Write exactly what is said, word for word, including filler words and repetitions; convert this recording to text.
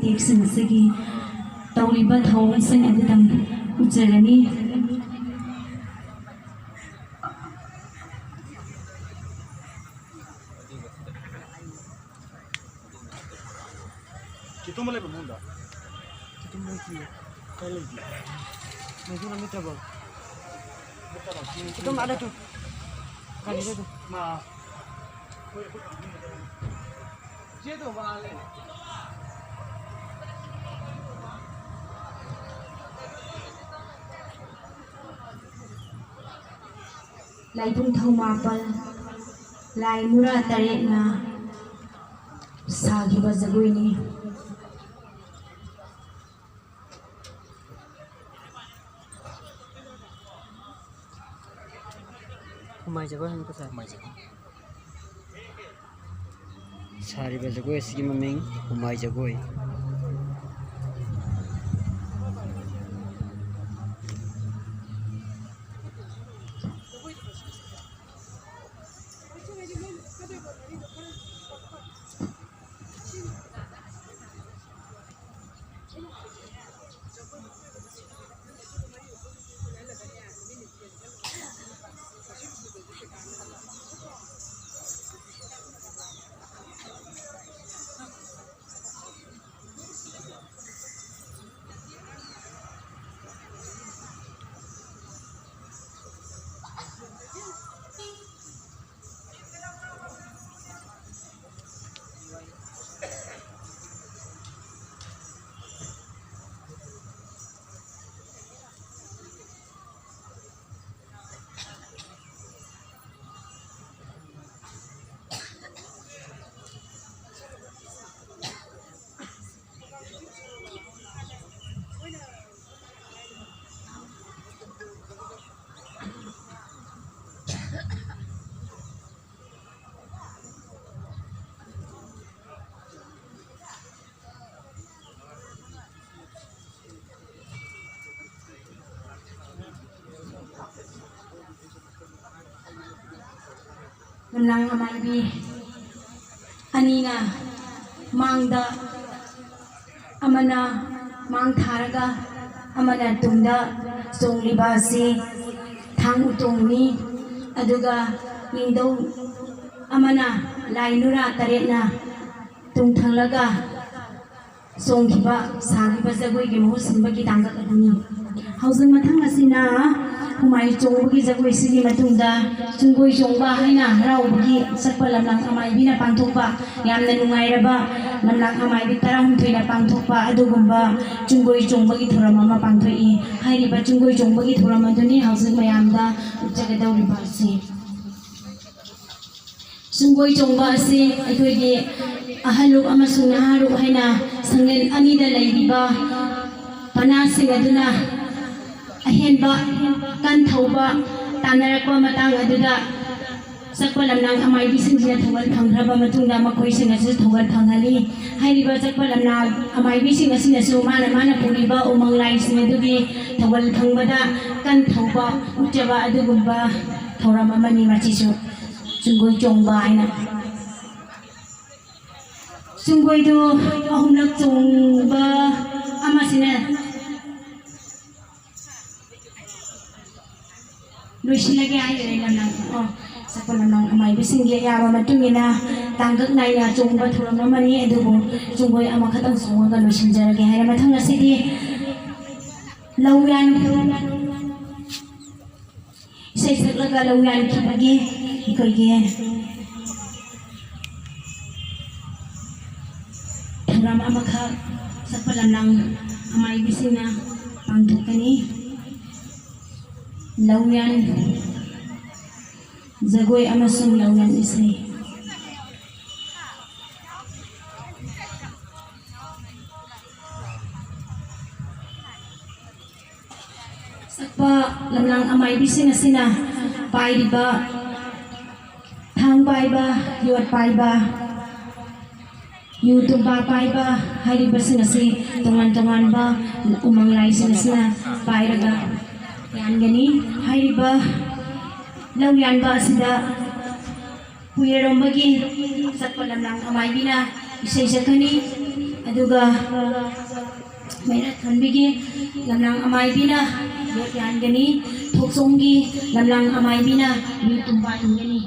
ꯇꯦꯛꯁꯤꯡ ꯑꯁꯤꯒꯤ ꯇꯧꯔꯤꯕ ꯊꯧꯑꯣꯡꯁꯤꯡ ꯑꯗꯨꯗꯪ ꯎꯠꯆꯔꯅꯤ꯫ ꯆꯦꯇꯣꯝꯕ ꯂꯩꯕ꯭ꯔꯣ ꯃꯅꯨꯡꯗ? ꯆꯦꯇꯣꯝꯕ ꯂꯩꯇꯤꯌꯦ꯫ ꯀꯥꯏ ꯂꯩꯒꯦ? ꯃꯩꯁꯨ ꯂꯩꯇ꯭ꯔꯕꯣ? ꯆꯦꯇꯣꯝꯕ ꯑꯥꯗ ꯇꯨ꯫ ꯒꯥꯔꯤꯗ ꯇꯨ꯫ ꯃꯥ꯫ ꯆꯦꯇꯣꯝꯕ ꯑꯥ ꯂꯩ꯫ ꯂꯥꯏꯕꯨꯡ ꯊꯧꯃꯥꯄꯜ, ꯂꯥꯏ ꯃꯨꯔꯥ ꯇꯔꯦꯠꯅ ꯁꯥꯈꯤꯕ ꯖꯒꯣꯏꯅꯤ꯫ ꯍꯨꯃꯥꯏ ꯖꯒꯣꯏ ꯍꯥꯏꯅꯤꯀꯣ ꯁꯥꯔ꯫ ꯍꯨꯃꯥꯏ ꯖꯒꯣꯏ꯫ ꯁꯥꯔꯤꯕ ꯖꯒꯣꯏ ꯑꯁꯤꯒꯤ ꯃꯃꯤꯡ ꯍꯨꯃꯥꯏ ꯖꯒꯣꯏ꯫ ꯂꯝꯂꯥꯡ ꯑꯃꯥꯏꯕꯤ ꯑꯅꯤꯅ ꯃꯥꯡꯗ ꯑꯃꯅ ꯃꯥꯡ ꯊꯥꯔꯒ ꯑꯃꯅ ꯇꯨꯡꯗ ꯆꯣꯡꯂꯤꯕ ꯑꯁꯤ ꯊꯥꯡ ꯎꯇꯣꯡꯅꯤ꯫ ꯑꯗꯨꯒ ꯅꯤꯡꯊꯧ ꯑꯃꯅ ꯂꯥꯏ ꯅꯨꯔꯥ ꯇꯔꯦꯠꯅ ꯇꯨꯡ ꯊꯪꯂꯒ ꯆꯣꯡꯈꯤꯕ, ꯁꯥꯈꯤꯕ ꯖꯒꯣꯏꯒꯤ ꯃꯍꯨꯠ ꯁꯤꯟꯕꯒꯤ ꯇꯥꯡꯀꯛ ꯑꯗꯨꯅꯤ꯫ ꯍꯧꯖꯤꯛ ꯃꯊꯪ ꯑꯁꯤꯅ ꯍꯨꯃꯥꯏ ꯆꯣꯡꯕꯒꯤ ꯖꯒꯣꯏꯁꯤꯒꯤ ꯃꯇꯨꯡꯗ ꯆꯨꯡꯒꯣꯏ ꯆꯣꯡꯕ ꯍꯥꯏꯅ ꯍꯔꯥꯎꯕꯒꯤ ꯆꯠꯄ ꯂꯝꯂꯥꯡ ꯑꯃꯥꯏꯕꯤꯅ ꯄꯥꯡꯊꯣꯛꯄ, ꯌꯥꯝꯅ ꯅꯨꯡꯉꯥꯏꯔꯕ ꯂꯝꯂꯥꯡ ꯑꯃꯥꯏꯕꯤ ꯇꯔꯥꯍꯨꯝꯗꯣꯏꯅ ꯄꯥꯡꯊꯣꯛꯄ ꯑꯗꯨꯒꯨꯝꯕ ꯆꯨꯡꯒꯣꯏ ꯆꯣꯡꯕꯒꯤ ꯊꯧꯔꯝ ꯑꯃ ꯄꯥꯡꯊꯣꯛꯏ꯫ ꯍꯥꯏꯔꯤꯕ ꯆꯨꯡꯒꯣꯏ ꯆꯣꯡꯕꯒꯤ ꯊꯧꯔꯝ ꯑꯗꯨꯅꯤ ꯍꯧꯖꯤꯛ ꯃꯌꯥꯝꯗ ꯎꯠꯆꯒꯗꯧꯔꯤꯕ ꯑꯁꯤ꯫ ꯆꯨꯡꯒꯣꯏ ꯆꯣꯡꯕ ꯑꯁꯤ ꯑꯩꯈꯣꯏꯒꯤ ꯑꯍꯜꯂꯨꯛ ꯑꯃꯁꯨꯡ ꯅꯍꯥꯔꯨꯛ ꯍꯥꯏꯅ ꯁꯪꯂꯦꯟ ꯑꯅꯤꯗ ꯂꯩꯔꯤꯕ ꯄꯅꯥꯁꯤꯡ ꯑꯗꯨꯅ ꯑꯍꯦꯟꯕ ꯀꯟ ꯊꯧꯕ ꯇꯥꯟꯅꯔꯛꯄ ꯃꯇꯥꯡ ꯑꯗꯨꯗ ꯆꯠꯄ ꯂꯝꯂꯥꯡ ꯑꯃꯥꯏꯕꯤꯁꯤꯡꯁꯤꯅ ꯊꯧꯒꯜ ꯐꯪꯈ꯭ꯔꯕ ꯃꯇꯨꯡꯗ ꯃꯈꯣꯏꯁꯤꯡ ꯑꯁꯤꯁꯨ ꯊꯧꯒꯜ ꯐꯪꯍꯜꯂꯤ꯫ ꯍꯥꯏꯔꯤꯕ ꯆꯠꯄ ꯂꯝꯂꯥꯡ ꯑꯃꯥꯏꯕꯤꯁꯤꯡ ꯑꯁꯤꯅꯁꯨ ꯃꯥꯅ ꯃꯥꯅ ꯄꯨꯔꯤꯕ ꯎꯃꯪ ꯂꯥꯏꯁꯤꯡ ꯑꯗꯨꯒꯤ ꯊꯧꯒꯜ ꯐꯪꯕꯗ ꯀꯟ ꯊꯧꯕ ꯎꯠꯆꯕ ꯑꯗꯨꯒꯨꯝꯕ ꯊꯧꯔꯝ ꯑꯃꯅꯤ ꯃꯁꯤꯁꯨ꯫ ꯆꯨꯡꯒꯣꯏ ꯆꯣꯡꯕ ꯍꯥꯏꯅ꯫ ꯆꯨꯡꯒꯣꯏꯗꯨ ꯑꯍꯨꯝꯂꯛ ꯆꯣꯡꯕ ꯑꯃꯁꯤꯅ ꯂꯣꯏꯁꯤꯜꯂꯒꯦ ꯍꯥꯏꯗꯣꯏꯅꯦ ꯂꯝꯂꯥꯡ꯫ ꯑꯣ, ꯆꯠꯄ ꯂꯝꯂꯥꯡ ꯑꯃꯥꯏꯕꯤꯁꯤꯡꯒꯤ ꯑꯌꯥꯕ ꯃꯇꯨꯡ ꯏꯟꯅ ꯇꯥꯡꯀꯛ ꯅꯥꯏꯅ ꯆꯣꯡꯕ ꯊꯧꯔꯝ ꯑꯃꯅꯤ, ꯑꯗꯨꯕꯨ ꯆꯨꯡꯒꯣꯏ ꯑꯃꯈꯛꯇꯪ ꯆꯣꯡꯉꯒ ꯂꯣꯏꯁꯤꯟꯖꯔꯒꯦ ꯍꯥꯏꯔꯦ꯫ ꯃꯊꯪ ꯑꯁꯤꯗꯤ ꯂꯧ ꯌꯥꯟ ꯏꯁꯩ ꯁꯛꯂꯒ ꯂꯧ ꯌꯥꯟꯈꯤꯕꯒꯤ ꯑꯩꯈꯣꯏꯒꯤ ꯊꯧꯔꯝ ꯑꯃꯈꯛ ꯆꯠꯄ ꯂꯝꯂꯥꯡ ꯑꯃꯥꯏꯕꯤꯁꯤꯡꯅ ꯄꯥꯡꯊꯣꯛꯀꯅꯤ꯫ ꯂꯧ ꯌꯥꯟ ꯖꯒꯣꯏ ꯑꯃꯁꯨꯡ ꯂꯧ ꯌꯥꯟ ꯏꯁꯩ꯫ ꯁꯛꯄ ꯂꯝꯂꯥꯡ ꯑꯃꯥꯏꯕꯤꯁꯤꯡ ꯑꯁꯤꯅ ꯄꯥꯏꯔꯤꯕ ꯊꯥꯡ ꯄꯥꯏꯕ, ꯌꯣꯠ ꯄꯥꯏꯕ, ꯌꯨ ꯇꯨꯝꯕ ꯄꯥꯏꯕ ꯍꯥꯏꯔꯤꯕꯁꯤꯡ ꯑꯁꯤ ꯇꯣꯉꯥꯟ ꯇꯣꯉꯥꯟꯕ ꯎꯃꯪ ꯂꯥꯏꯁꯤꯡ ꯑꯁꯤꯅ ꯄꯥꯏꯔꯒ ꯌꯥꯟꯒꯅꯤ꯫ ꯍꯥꯏꯔꯤꯕ ꯂꯧ ꯌꯥꯟꯕ ꯑꯁꯤꯗ ꯍꯨꯏꯔꯣꯝꯕꯒꯤ ꯆꯠꯄ ꯂꯝꯂꯥꯡ ꯑꯃꯥꯏꯕꯤꯅ ꯏꯁꯩ ꯁꯛꯀꯅꯤ꯫ ꯑꯗꯨꯒ ꯃꯩꯔꯥꯊꯣꯟꯕꯤꯒꯤ ꯂꯝꯂꯥꯡ ꯑꯃꯥꯏꯕꯤꯅ ꯌꯣꯠ ꯌꯥꯟꯒꯅꯤ꯫ ꯊꯣꯛꯆꯣꯝꯒꯤ ꯂꯝꯂꯥꯡ ꯑꯃꯥꯏꯕꯤꯅ ꯃꯤ ꯇꯨꯝꯕ ꯏꯟꯒꯅꯤ꯫